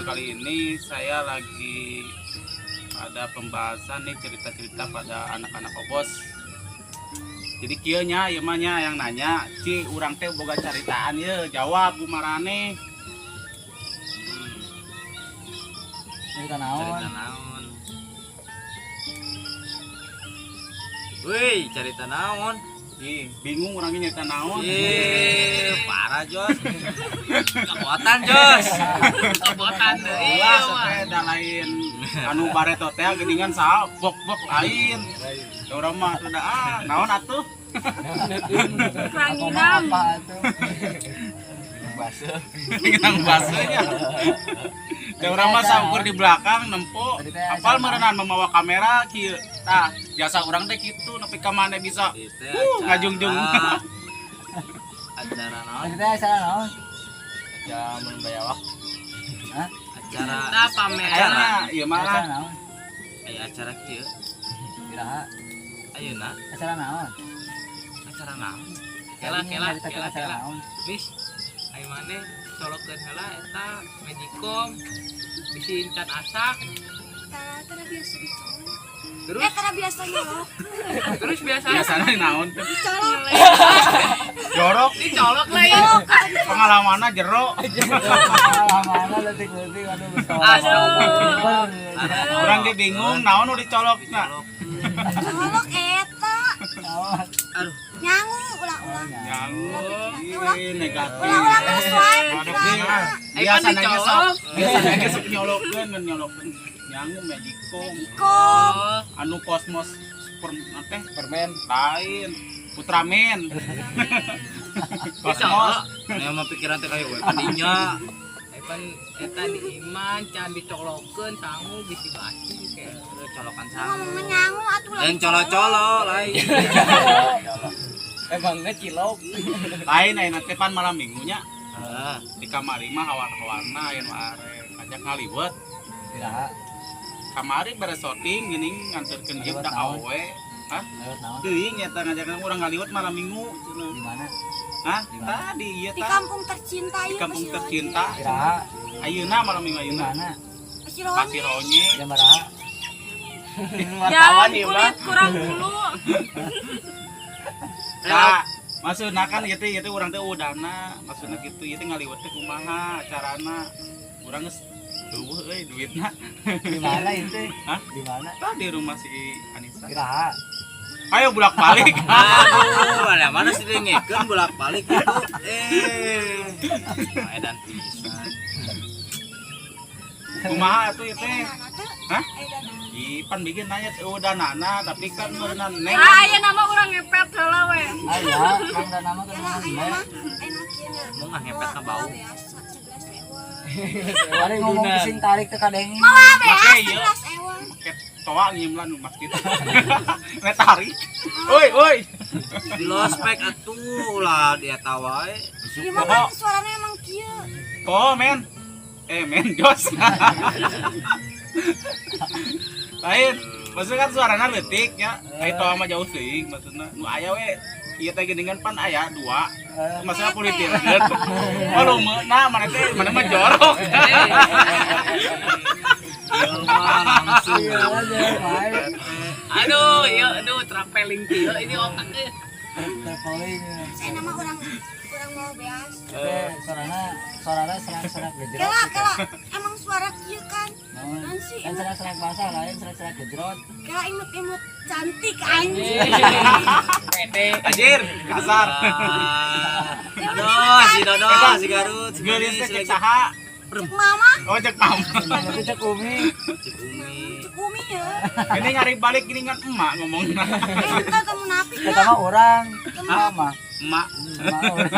Kali ini saya lagi ada pembahasan nih, cerita-cerita pada anak-anak Obos. Jadi kieu nya, ieu mah nya yang nanya, "Ci, urang teh boga caritaan ye," jawab ku maraneh. Cerita naon? Cerita naon? Wih, cerita naon? Ih, bingung urang ge nyerita naon. Ih, parah, Jos. Kekuatan, Jos. Kebotan deui Ulah ieu mah. Teh da lain anu bareto teh geuningan sa bok-bok lain. Da urang mah sudah ah, naon atuh? Aku mah apa atuh? Basuh. Nginang baseunya. Da urang mah saukur di belakang nempo apal meureunnan memawa kamera kieu. Tah, jasa urang teh kitu nepi ka mana bisa Itu ngajungjung. Acara naon? Tadi teh acara naon? Acara membayawak. Hah? Acara Eta pameran. Acara ieu mah Acara naon? Aya acara kieu. Iraha. Ayeuna Acara naon? Acara naon? Kela kela Tadi kela acara kela. naon? Bis. Ai maneh colokeun heula eta Magicom. Bisi encan asak. Tara, tara biasa dicolok. Terus Eh, tara biasa nyolok. terus biasa Biasana naon teh? Dicolok. Jorok, dicolok lah ya. Pengalamanna jero. Pengalamanna leutik-leutik, aduh. Aduh. Urang ge bingung naon nu dicolokna. Dicolok. Colok eta. Naon? Aduh, Nyangu ulah-ulah. Nyangu, ih, negatif. Ulah-ulah terus wae pikiranna. Eh, kan Biasana ge sok, dicolok. biasana ge sok nyolokeun, ngan nyolokeun nyangu Magicom. Kom. Oh, Anu Cosmos super teh Permen. Lain Ultraman Cosmos. Dicolok. Ini mah pikiran teh kayak we kadinya. Eh, pan eta di iman can dicolokeun sangu bisi basi kayak. Colokan sangu. Ngomongna nyangu atuh lah. Lain colo-colo lain. Emangnya cilok. Lain ayeuna teh pan malam minggunya Ah, di kamari mah hawar-hawarna aya nu arek ngajak ngaliwet. Iraha. Kamari beres syuting geuning nganterkeun ieu Ngaliwet budak naon? awewe. Hah? Lewat naon? Teuing eta ngajakan urang ngaliwet malam minggu cenah. Di mana? Hah? Di mana? Tadi ieu Di tah kampung tercinta di ieu. kampung tercinta. Iraha. Ayeuna malam minggu Di ayeuna. mana? Pasir Pasir Ronye. Jam baraha? Jangan kulit kurang dulu. Nah, maksudna kan gitu ieu teh urang teh udana, maksudna gitu ieu teh ngaliwet teh kumaha acarana. Urang geus euweuh euy duitna. Di mana itu? Hah? Di mana? Tah di rumah si Anissa. Iraha. Ayo bolak-balik. Aduh, mana mana sih dengekeun bolak-balik gitu. Eh. Edan pisan. Kumaha atuh ieu teh? Hah? Eh, dana. Ih, pan bikin nanya udah nana, tapi kan berenang neng. Ah, aya nama urang ngepet heula we. Aya, mang da nama Kela kan ayeuna mah. mah enak kieu nya. Mau nggak ngepet ka bau. Biasa 11 ewa. Bari ngomong pusing tarik teh kadenge. Malah beas Make ieu. 11 ewa. Make toa nyimlan nu masjid. Nek tarik. Oi, oi. Di lospek atuh lah dia tawa wae. Ieu mah kan suaranya emang kieu. Oh, men. Eh, men jos. Lain, maksudnya kan suarana leutik ya. Ai toa mah jauh teuing maksudna. Nu aya we ieu teh geuningan pan aya dua. Maksudnya politirkeun. Oh, lu nah mana teh mana mah jorok. Ieu mah langsung. Iya aja, bae. Aduh, iya, aduh, traveling kieu ini otaknya. Traveling. Saya nama orang orang mau beas. Teh suarana suarana serak-serak gejrot. Kela kela emang suara kieu kan. Naon? Naon sih? Kan serak-serak basah lain serak-serak gejrot. Kela imut-imut cantik anjing. Pede. Anjir, kasar. Aduh, si Dodo, si Garut, si Geulis teh Gelis cek lagi. saha? Cek mama, Oh, cek mama. Itu cek Umi. Cek Umi. Cek Umi ya. Ini ngari balik gini kan emak ngomongna. Eh, entar kamu napi Eta ya. mah urang. Kamu Mama. Emak. Emak urang.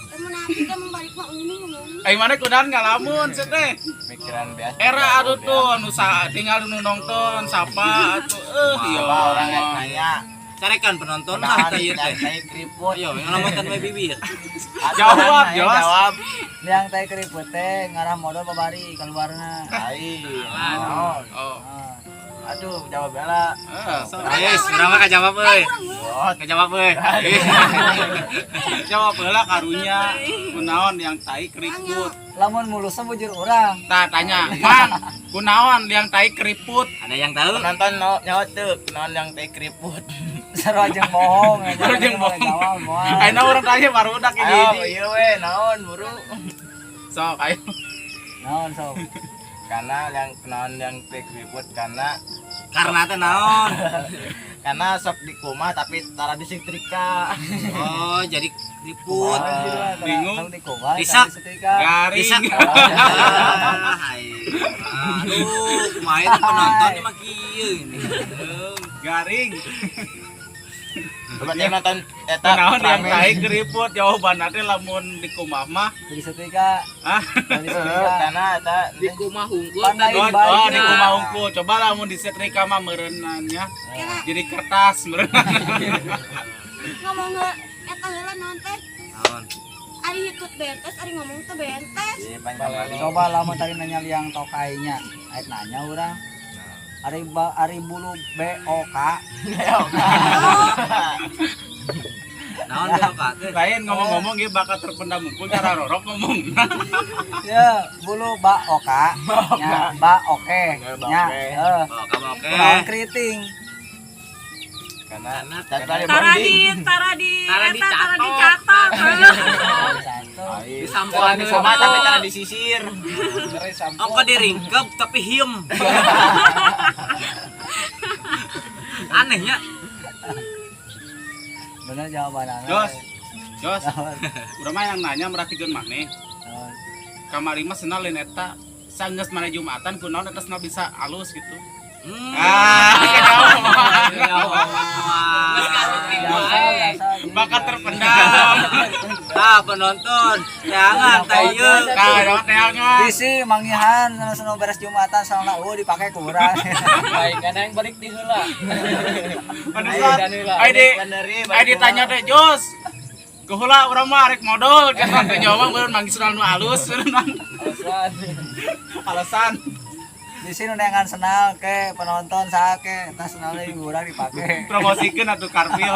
Kamu napi kamu balik mah Umi ngomong. Eh mana kudahan ngalamun sih teh. Pikiran biasa. Era aduh tuh anu sa tinggal nu nonton sapa atuh eh iya Apa orang yang nanya? Carekan penonton lah teh ieu teh. Tai keriput. Ayo, ngalamutan we bibir. Jawab, Jos. Jawab. Liang tai keriput teh ngarah modal babari keluarna. Lain. Oh. Ah. Aduh, jawab bela. Sok. Ayo, urang mah kajawab euy. Kajawab euy. Jawab heula karunya. Kunaon liang tai keriput? Lamun mulusna bujur urang. Tah tanya, "Mang, kunaon liang tai keriput?" Ada yang tahu? Penonton no, nyawa tuh, naon yang teh keriput. Sarua jeung bohong. Sarua jeung bohong. Jawab moal. Ayeuna urang tanya barudak Ayo, hiji-hiji. ieu we, naon buru. Sok ayo. Naon sok. Karena yang naon yang teh keriput karena Karena teh naon? karena sok dikumah tapi tara disetrika. Oh, jadi keriput. Bingung. Isak. Garing. Isak. Aduh, kumaha itu penonton mah kieu ini. Garing. Berarti nonton eta Kunaon liang rame. tai keriput? Jawabanna teh lamun dikumah mah. Disetrika. Ah. Heeh, karena eta Di kumah hungkul Pandai. Oh, Baik, oh, baik. di kumah hungkul. Coba lamun disetrika mah meureunannya. Kira Jadi kertas meureun. ngomong ge eta heula naon teh? Naon? Ari hitut bentes, ari ngomong teh bentes. Iya, panjang Coba lamun tadi nanya liang tokainya. Aik nanya urang. Ari ba, ari bulu B O K. Naon dia Pak teh? Lain ngomong-ngomong ieu bakal terpendam hungkul cara rorok ngomong. Ya, bulu ba O K. Nya, ba oke. Nya, heuh. Oh, kamu oke. Kunaon keriting. Karena Karena Tara di tara di Tara eta tara dicatok. dicatok. Satu. Di sampoan dikumah tapi tara disisir. Ongko diringkep tapi hiem. Anehnya. Bener jawabanana. Jos. Jos, urang mah yang nanya merhatikeun maneh. Naon? Kamari mah senal lain eta sanggeus maneh Jumatan kunaon eta senal bisa alus gitu. Ah, Biasa, biasa. Bakat terpendam. Ah, penonton, jangan tayo. Nah, jawab teangan. Bisi manggihan sama beres Jumatan sama eueuh dipake ku urang. Baik, karena yang balik di heula. Aduh, saat ai di ai ditanya teh Jos. Keheula urang mah arek modal, cenah teh jawab meureun manggih senal nu alus meureun. Alasan. Bisi nu neangan senal ke penonton saha ke eta senalna di urang dipake. Promosikeun atuh Karpil.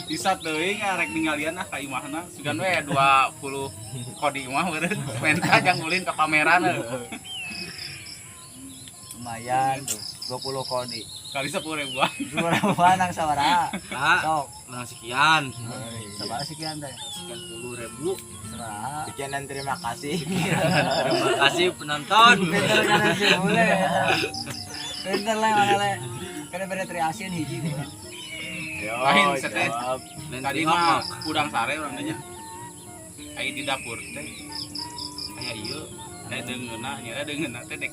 Bisa teuing arek ninggalian ah ka imahna. Sugan we 20 kodi imah meureun. Menta jang ulin ka pameran. Lumayan tuh 20 kodi. Kali 10 ribuan. 20 ribuan nang sabaraha? Ah, Sok, menang sekian. sabaraha sekian teh? Sekian puluh ribu. Sabaraha? Sekian dan terima kasih. Terima kasih penonton. Pinter kana si bule. Pinter lah mana le. Kana bere tri asin hiji ku urang. Yo, Lain, seteh. jawab. Tadi mah udang sare urang nanya. Ai di dapur teh aya ieu, aya deungeunna, nya deungeunna teh dek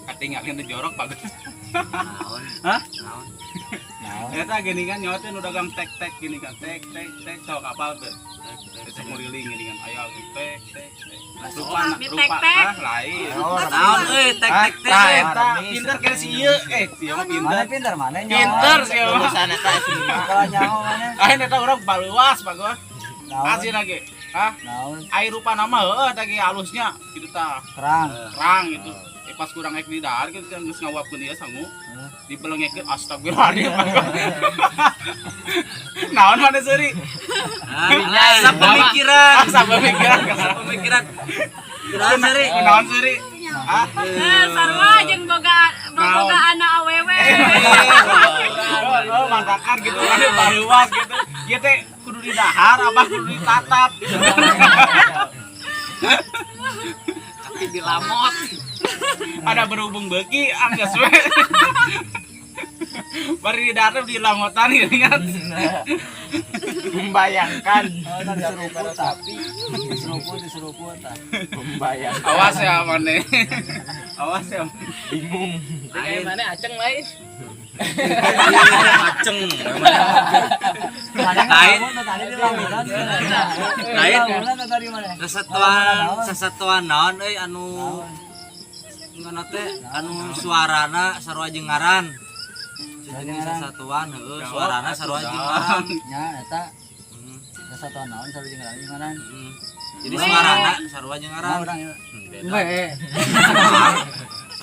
katinggalin teh jorok bagus. Naon? Hah? Naon? Naon? Eta gini kan nyawa teh nu dagang tek-tek gini kan tek tek tek sok apal teh. Teh muriling gini kan aya tek tek tek. Rupa Di rupa tek-tek. ah lain. Naon euy, tek tek tek. Tah eta pinter kira si ieu eh si ieu mah pinter. Mana pinter mana nyawa? Pinter si ieu mah. Lulusan eta S5. Kalau nyawa mana? Lain eta urang baluas bagus. Naon? Asin lagi. Hah? Naon? Ai rupa nama heueuh teh ge alusnya gitu tah. Terang. Terang gitu. Pas kurang ek di dahar gitu geus ngawapkeun ieu sangu. Dibelengekeun astagfirullahaladzim. Naon mana seuri? Ah, pemikiran. Ah, sapamikiran. Pemikiran. Kunaon seuri? Naon seuri? Ah, Sarua jeung boga boga anak awewe. oh, mantakan gitu kan baluas gitu. Ieu teh kudu didahar apa kudu ditatap gitu. Tapi dilamot. Ada berhubung beuki anggeus we. Bari didahar di lamotan gitu kan. Membayangkan. Oh, tadi diseruput tapi diseruput diseruput tah. Membayangkan. Awas ya maneh. Awas ya. Bingung. Lain mana aceng lain. Aceng. Mana Lain. ngelamun tadi di lamunan. Lain. Lamunan tadi mana? Sesatuan sesatuan naon euy anu ngono teh anu suarana sarua jeung ngaran. Sejenis sesatuan heueuh suarana sarua jeung ngaran. Nya eta sesatuan naon sarua jeung ngaran ngaran. Jadi suarana sarua jeung ngaran. Urang ieu. Beda.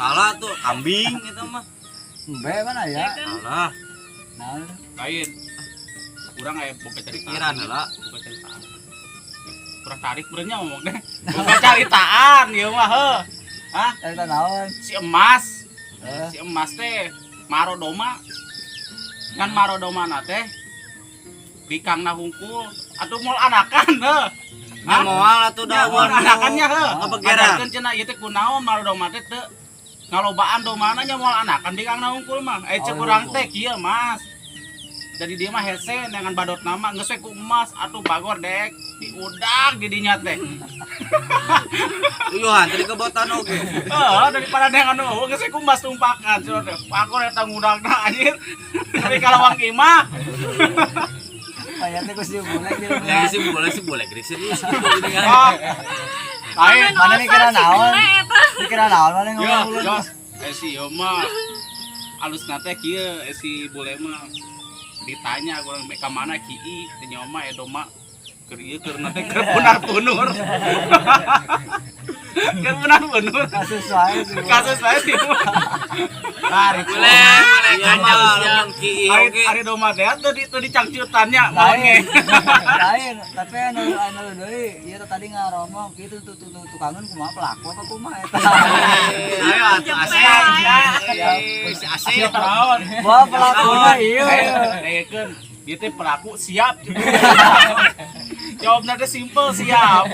Salah tuh kambing itu mah. Embe mana ya? Salah. Naon? Lain. Urang aya boga caritaan. Pikiran heula. Boga caritaan. Kurang tarik benernya ngomong deh. Boga caritaan ieu mah heuh. Hah? Cerita naon? Si emas. Eh, Si emas teh marodoma. Kan marodoma na teh bikangna hungkul atuh moal anakan heuh. Nya moal atuh Ya, da moal anakannya heuh. Ngabegeran. Ngajarkeun cenah ieu teh kunaon marodoma teh teu ngalobaan domana nya moal anakan bikangna hungkul mah. Eh cek Oh, urang teh kieu Mas. Jadi dia mah hese dengan badot nama geus we ku emas atuh bagor dek diudag di dinya teh. Uyuhan tadi kebotan oge. Heeh, daripada dengan anu eueuh geus we ku emas tumpakan cenah teh. Bagor eta ngudagna anjir. Tapi kalawang imah. Kayaknya teh ku si bule gitu. Ya sih boleh sih boleh gede serius gitu gini kan. Ah. Lain. Mana mikirna naon? Mikirna naon mana Ya, ngomong bule? jos. Eh si ieu mah alusna teh kieu eh si bule mah ditanya kurang ka mana ki teh nyawa mah edo mah keur ieu keur teh keur punar-punur. Keur punar-punur. Kasus wae si bule. Kasus wae sih. Tarik. Boleh, boleh Iya kacau mah sia. lamun ki Ari oge. ari doma teh teu di teu dicangcutannya maon Lain. ge. Lain, tapi anu anu deui, ieu teh tadi ngaromong kitu tuh tuh tukangan kumaha pelaku apa kumaha eta. Ayo atuh asep. Si asep. Naon? Wah, pelakuna ieu. Dengekeun, ieu teh pelaku siap. Jawabna teh simple siap.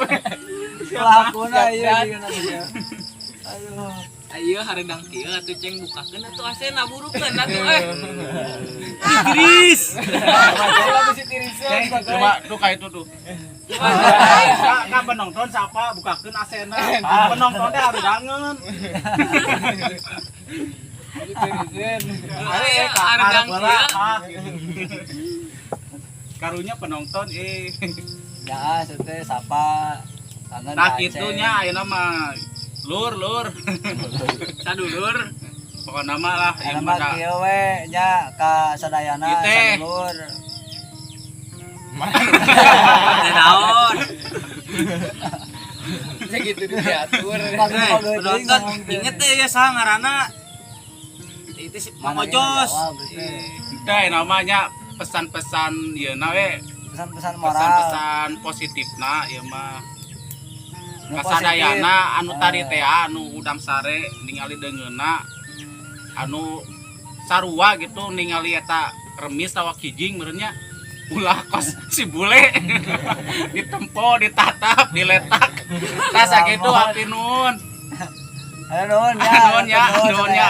Pelakuna ieu jeung ieu. Aduh. Ayo hareudang kieu atuh ceng bukakeun atuh AC-na burukeun atuh eh. Tiris. Ceng, coba tuh kayak itu tuh. Kak, kak penonton siapa bukakeun AC-na. Penonton teh harus dangen. Ayo hareudang kieu. Karunya penonton eh. Ya, teh sapa kangen Nah ka Aceh. kitunya ayeuna mah lur lur. Sadulur. Pokokna mah lah Ayeuna yang mah mah kieu we nya ka sadayana Ieu teh. sadulur. Teh naon? Segitu diatur. Eh, penonton inget teh ya saha ngaranna? Itu si Mang Ojos. Teh namanya pesan-pesan ieu na we, Pesan-pesan moral. pesan-pesan positifna ieu mah. Nu Kasadayana anu Eh. tadi teh anu udang sare ningali deungeunna anu sarua gitu ningali eta remis tawa kijing meureun nya ulah kos si bule ditempo ditatap diletak tas sakitu api nun Ayo nuhun ya. Nuhun ya, nuhun ya.